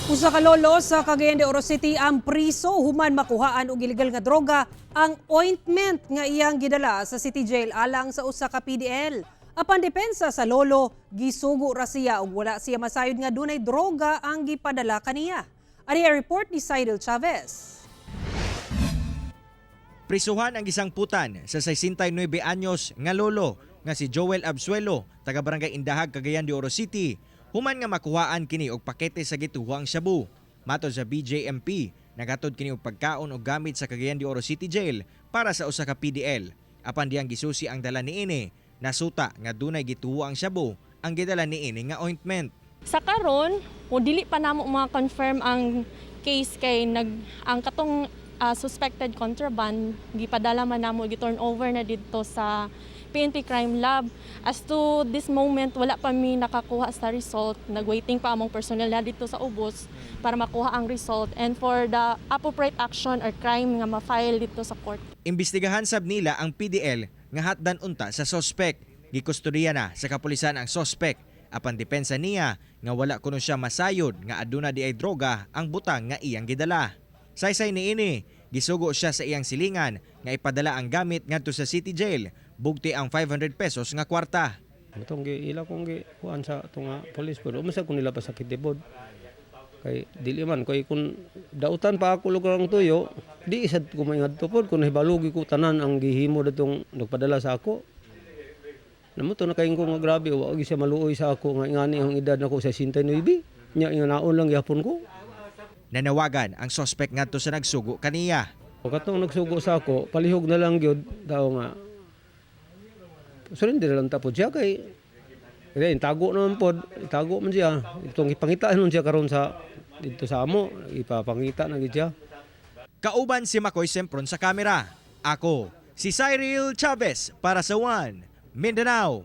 Usa ka lolo sa Cagayan de Oro City ang priso human makuhaan og illegal nga droga, ang ointment nga iyang gidala sa city jail alang sa usa ka PDL. Apan depensa sa lolo, gisugo ra siya ug wala siya masayod nga dunay droga ang gipadala kaniya. Ani ang report ni Cyril Chavez. Prisuhan ang isang putan sa 69 anyos nga lolo nga si Joel Absuelo, taga Barangay Indahag, Cagayan de Oro City. Human nga makuhaan kini og pakete sa gituwang shabu. Matod sa BJMP, naghatod kini og pagkaon og gamit sa Cagayan de Oro City Jail para sa usa ka PDL. Apan diyang gisusi ang dala niini, nasuta nga dunay gituwang shabu ang gidala niini nga ointment. Sa karon, kung dili pa namo ma-confirm ang case kay nag ang katong suspected contraband gipadala man namo, gi-turn over na didto sa PNP Crime Lab. As to this moment, wala pa mi nakakuha sa result. Nagwaiting pa among personnel na didto sa ubos para makuha ang result and for the appropriate action or crime nga ma-file didto sa court. Imbestigahan sab nila ang PDL nga hatdan unta sa sospek. Gikustodiya na sa kapulisan ang sospek, apan depensa niya nga wala kuno siya masayod nga aduna diay droga ang butang nga iyang gidala. Saysay niini, gisugo siya sa iyang silingan nga ipadala ang gamit ngadto sa city jail, bugti ang 500 pesos nga kwarta. Itong gi ila kong gi kuan sa tunga police pero umasa ko nila pasakit pod. Kay dili man kay kun dautan pa ako lugar ang tuyo, di isad ko maingadto pod kun hibalugi ko tanan ang gihimo datong nagpadala sa ako. Namo to na ko nga grabe, wa gyud siya maluoy sa ako nga ingani ang edad nako sa 69. Nya inganaon lang gyapon ko. Nanawagan ang sospek ngadto sa nagsugo kaniya. O katong nagsugo sa ako, palihog na lang gyud daw nga surrender lang ta pod siya kay kaya tago naman pod, itago man siya. Itong ipangita nun siya karon sa didto sa amo, ipapangita na gid siya. Kauban si Makoy Sempron sa kamera. Ako, si Cyril Chavez para sa One Mindanao.